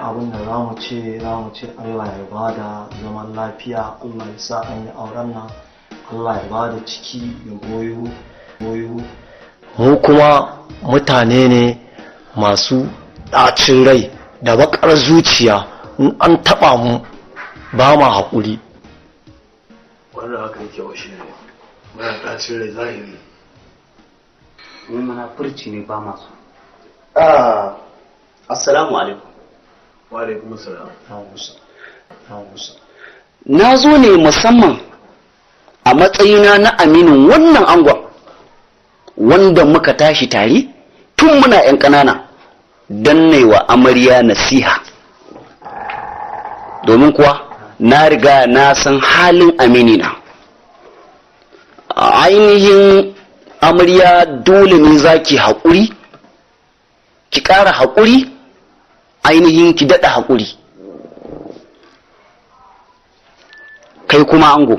abin da za mu ce, za mu ce Allah ya bada zaman lafiya, Allah ya sa an yi auren nan, Allah ya bada ciki ya goyo goyo. Mu kuma mutane ne masu ɗacin rai da baƙar zuciya, in an taɓa mu ba ma haƙuri. Wannan haka yake wa shi ne muna ɗacin rai zahiri. Mu munafurci ne ba masu. Assalamu alaikum. Wa alaikum assalam. Na zo ne musamman a matsayina na aminin wannan angon wanda muka tashi tare tun muna 'yan ƙanana don wa amarya nasiha. Domin kuwa na riga na san halin aminina. Ainihin amarya dole ne za ki haƙuri, ki ƙara haƙuri, ainihin ki daɗa haƙuri. Kai kuma ango,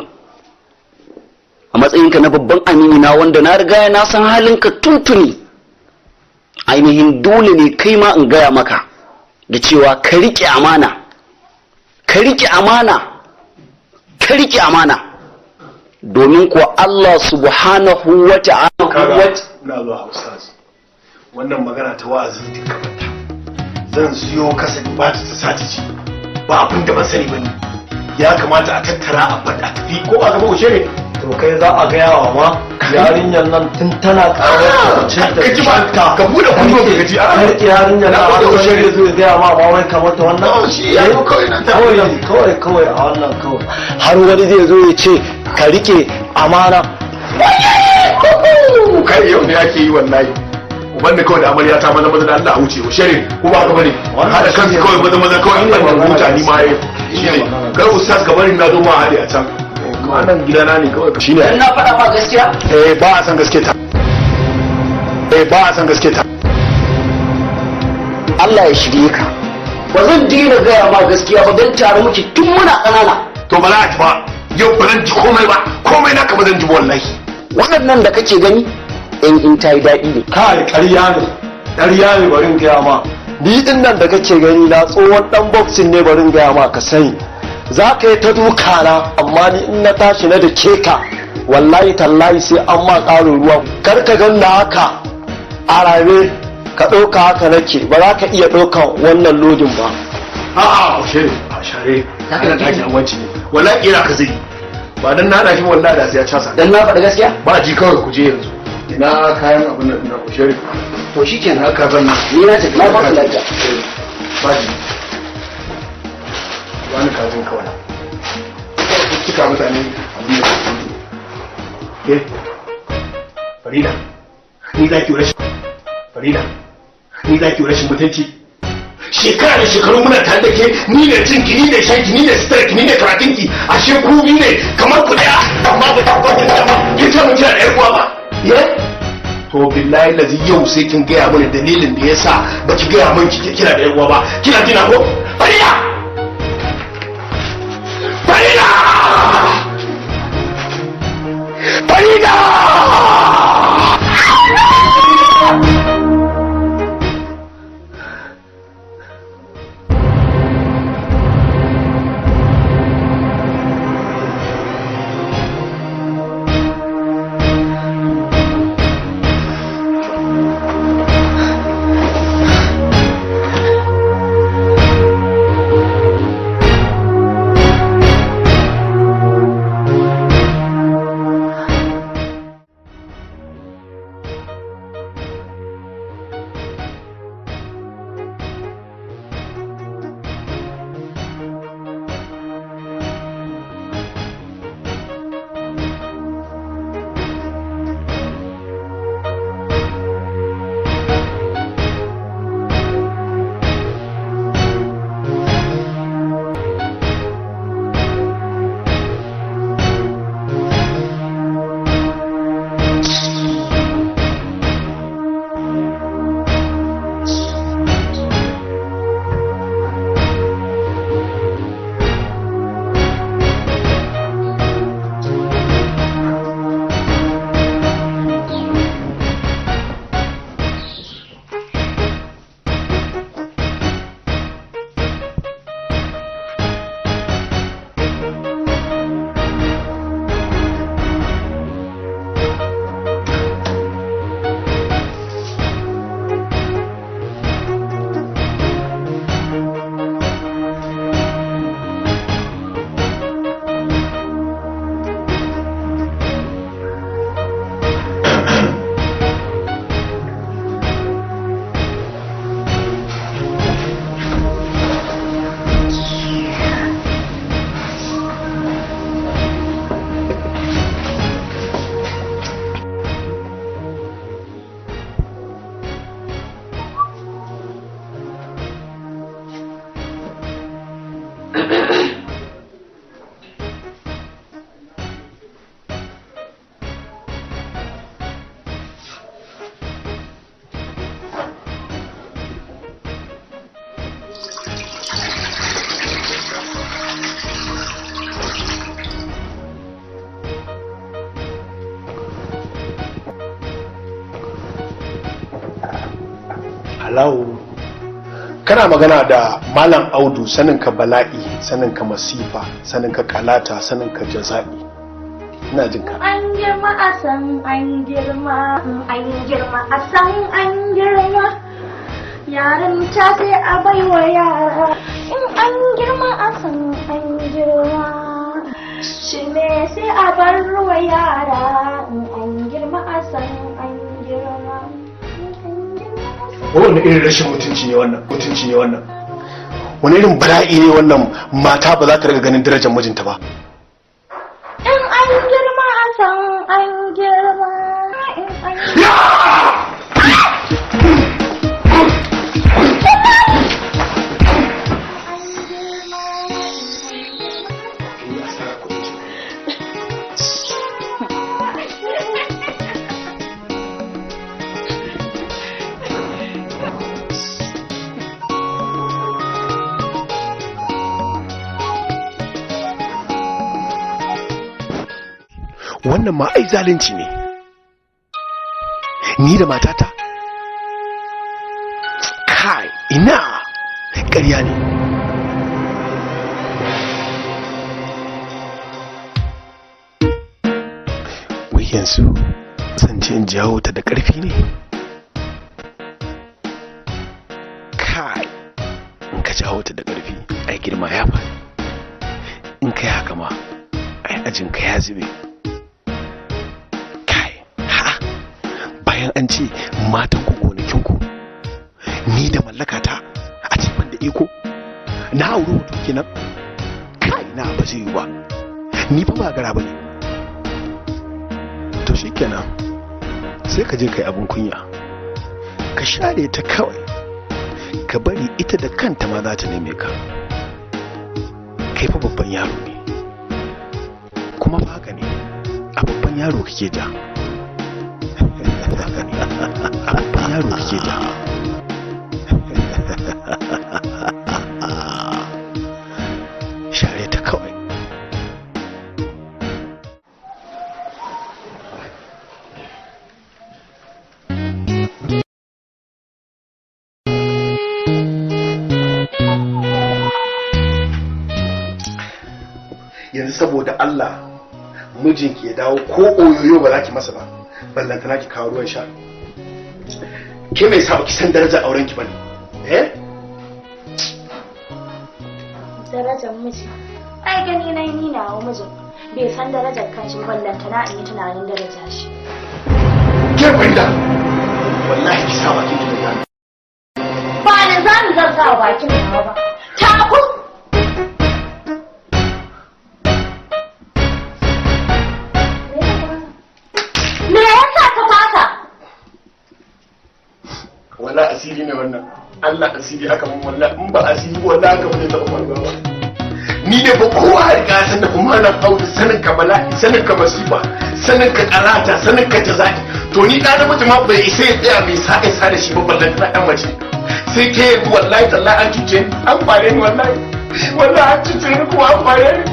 a matsayinka na babban aminina wanda na riga na san halinka tuntuni, ainihin dole ne kai ma in gaya maka da cewa ka riƙe amana, ka riƙe amana, ka riƙe amana. Domin kuwa Allah subhanahu wa ta'ala. Na zuwa Ustaz, wannan magana ta wa'azi duka bata. Zan siyo kasa ba ta sati ci, ba abin da ban sani bane. Ya kamata a tattara a bada a tafi ko ba gaba ushe ne. To kai za a gaya wa ma yarinyar nan tun tana karar ka ji ba ka bude kunno ka ji a rike yarinyar nan har wani zai zo ya gaya ma ba wai kamar ta wannan. Shi ya zo kawai nan ta kawai kawai kawai a wannan kawai har wani zai zo ya ce ka rike amana. Kai yau ne ake yi wallahi. Uban da kawai da amarya ta maza maza da Allah a wuce ushe ne ko ba haka bane. Hada kansu kawai maza maza kawai in ban huta ni ma shi ne. Kai ustaz ka bari na zo ma hade a can. Wannan gidana ne kawai shi ne. Na faɗa ma gaskiya? Eh ba a san gaske ta. Eh ba a san gaske ta. Allah ya shirye ka. Ba zan daina gaya ma gaskiya ba don tare muke tun muna ƙanana. To ba za a ci ba. Yau ba zan ji komai ba. Komai naka ba zan ji wallahi. Waɗannan da kake gani in ta yi daɗi ne. Kai ƙarya ne. Ƙarya ne barin gaya ma. Ni ɗin nan da kake gani na tsohon ɗan boxing ne barin gaya ma ka sani. Za ka yi ta duka na amma ni in na tashi na da keka wallahi tallahi sai an ma ƙarin ruwa. Kar ka ganna haka a rame ka ɗauka haka nake ba za ka iya ɗaukan wannan lodin ba. A'a ushe a share. Kana taki a wanci ne. Wallahi kira ka zai. Ba dan na hada shi wallahi da sai ya casa. Dan na faɗi gaskiya? Ba ji kawai ku je yanzu. Ina kayan abin nan na ushe. To shikenan. Haka zan ni na tafi na ba ku lafiya. Ba ji. Wani kajin kawai. Cika mutane abin da su ke. Farida, ni za ki rashin Farida, ni za ki rashin mutunci. Shekara da shekaru muna tare da ke, ni ne cinki, ni ne shanki, ni ne sitarki, ni ne karatunki, ashe ku biyu ne kamar ku daya, amma ba ta kwata ta ba, kin ce mun kina da 'yar uwa ba. Ye? To billahi lazi yau sai kin gaya mana dalilin da yasa baki gaya min kike kina da 'yar uwa ba. Kina jina ko? Farida! Farida! Farida! Hello. Kana magana da Malam Audu, saninka bala'i, saninka masifa, saninka kalata, saninka jaza'i. Ina jin ka. An girma a san an girma, an girma a san an girma. Yaran ta sai a baiwa yara, in an girma a san an girma. Shi ne sai a bar wa yara, in an girma a san an girma. Wani irin rashin mutunci ne wannan, mutunci ne wannan. Wani irin bala'i ne wannan, mata ba za ta riga ganin darajar mijinta ba. In an girma a san an girma. In an Wannan ma ai zalunci ne. Ni da matata? Kai, ina ƙarya ne. Wai yanzu zan je in jawo ta da ƙarfi ne? Kai, in ka jawo ta da ƙarfi, ai girma ya faɗi. In kai haka ma, ai ajinka ya zube. Bayan an ce matan ku gonakin ku, ni da mallaka ta a ce ban da iko, na auri hoto kenan. Kai, na ba zai yi ba, ni fa ba gara bane. To shikenan, sai ka je kai abun kunya, ka share ta kawai, ka bari ita da kanta ma za ta neme ka. Kai fa babban yaro ne, kuma fa haka ne, a babban yaro kake ja. A babban yaro kake ja. Share ta kawai. Yanzu saboda Allah mijinki ya dawo ko oyoyo ba za ki masa ba, ballantana ki kawo ruwan sha. Ke mai sa baki san darajar auren ki bane? Eh? Darajar miji. Ai gani na ni nawa mijin bai san darajar kanshi, ballantana in yi tunanin daraja shi. Ke Farida, wallahi ki sa bakin ki da gani. Ba da zamu zan sa bakin nawa ba. Taku. Me yasa ka fasa? Wala asiri ne wannan. Allah asiri aka mun, wallahi in ba asiri wallahi aka mun taɓa faruwa ba. Ni ne ba kowa ya riga san da kuma na aure, sanin ka bala'i, sanin ka masifa, sanin ka karata, sanin ka jaza'i. To ni da namiji ma bai isa ya tsaya mai sa isa da shi ba, ballan ta ɗan mace. Sai ke yanzu wallahi tallahi an cuce ni, an kware ni wallahi. Wallahi an cuce ni kuma an kware ni.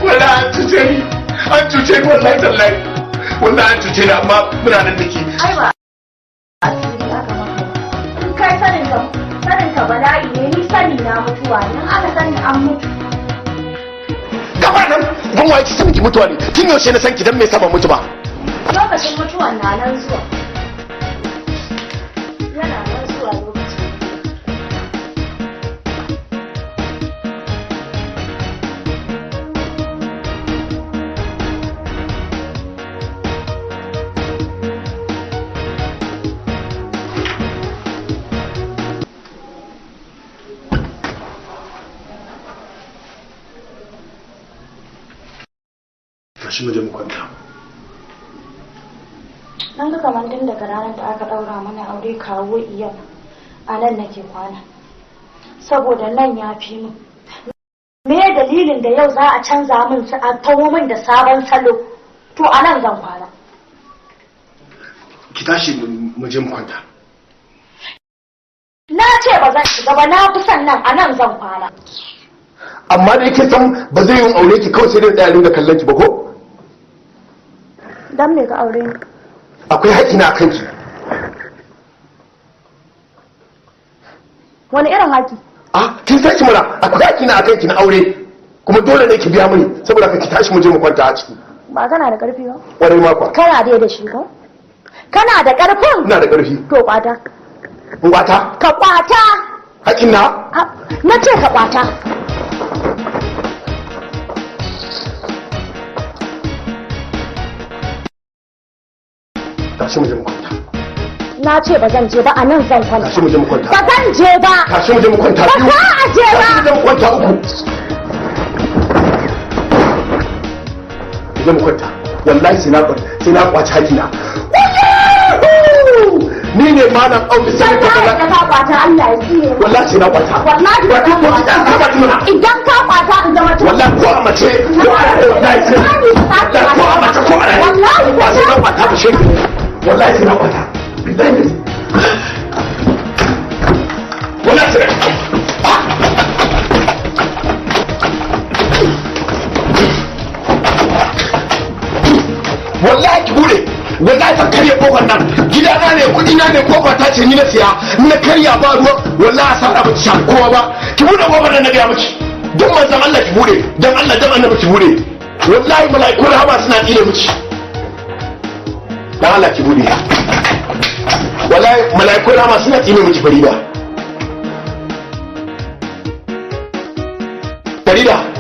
Wallahi an cuce ni, an cuce ni wallahi tallahi. Wallahi an cuce ni, amma muna nan da ke. Ai ba asiri aka maka ba. In kai sanin ka, sanin ka bala'i ne, ni sani na mutuwa ne, in aka sani an mutu. Gaba nan, ban waye ki sanin ki mutuwa ne, tun yaushe na san ki dan me yasa ban mutu ba. Lokacin mutuwan na nan zuwa. Yana nan zuwa lokacin. Tashi mu je mu kwanta. Nan ga kamar tun daga ranar da aka ɗaura mana aure kawo yau, a nan nake kwana. Saboda nan ya fi min. Me dalilin da yau za a canza min, a taho min da sabon salo? To a nan zan kwana. Ki tashi mu je mu kwanta. Na ce ba zan shiga ba, na fi son nan, a nan zan kwana. Amma dai kin san ba zai yi aure ki kawai sai dai tsaya dinga kallon ki ba ko? Dan me ka aure ni? Akwai haƙƙi na akan ki. Wani irin haƙƙi? Ah, kin san ki mana, akwai haƙƙi na akan ki na aure. Kuma dole ne ki biya mini saboda ka ki tashi mu je mu kwanta a ciki. Ba kana da ƙarfi ba? Ƙwarai ma kuwa. Kana dai da shi ko? Kana da ƙarfin? Ina da ƙarfi. To kwata. Kwata? Ka kwata. Haƙƙin na? Na ce ka kwata. Tashi mu je mu kwanta. Na ce ba zan je ba, a nan zan kwanta. Tashi mu je mu kwanta. Ba zan je ba. Tashi mu je mu kwanta. Ba za a je ba. Tashi mu je mu kwanta uku. Mu je mu kwanta. Wallahi sai na sai na kwaci haƙina. Ni ne malam Audu sai ka ka kwata, Allah ya tsire. Wallahi sai na kwata. Wallahi ba ko ki dan ka baki mana. Idan ka kwata in zama ta. Wallahi ko a mace ko a raye, wallahi sai. Wallahi ko a mace ko a raye. Wallahi ba sai na kwata ba shi. Wallahi sai na kwata. Billahi. Wallahi sai. Wallahi ki bude. Wallahi ta karya kofar nan, gidana ne, kudi na ne, kofar ta ce ni na siya, na karya ba ruwa, wallahi asara ba ta shafi kowa ba. Ki bude kofar nan na gaya miki, dan manzon Allah ki bude, dan Allah dan annabi ki bude. Wallahi mala'iku rahama suna tsire miki, dan Allah ki bude. Wallahi mala'iku rahama suna tsire miki. Farida, Farida.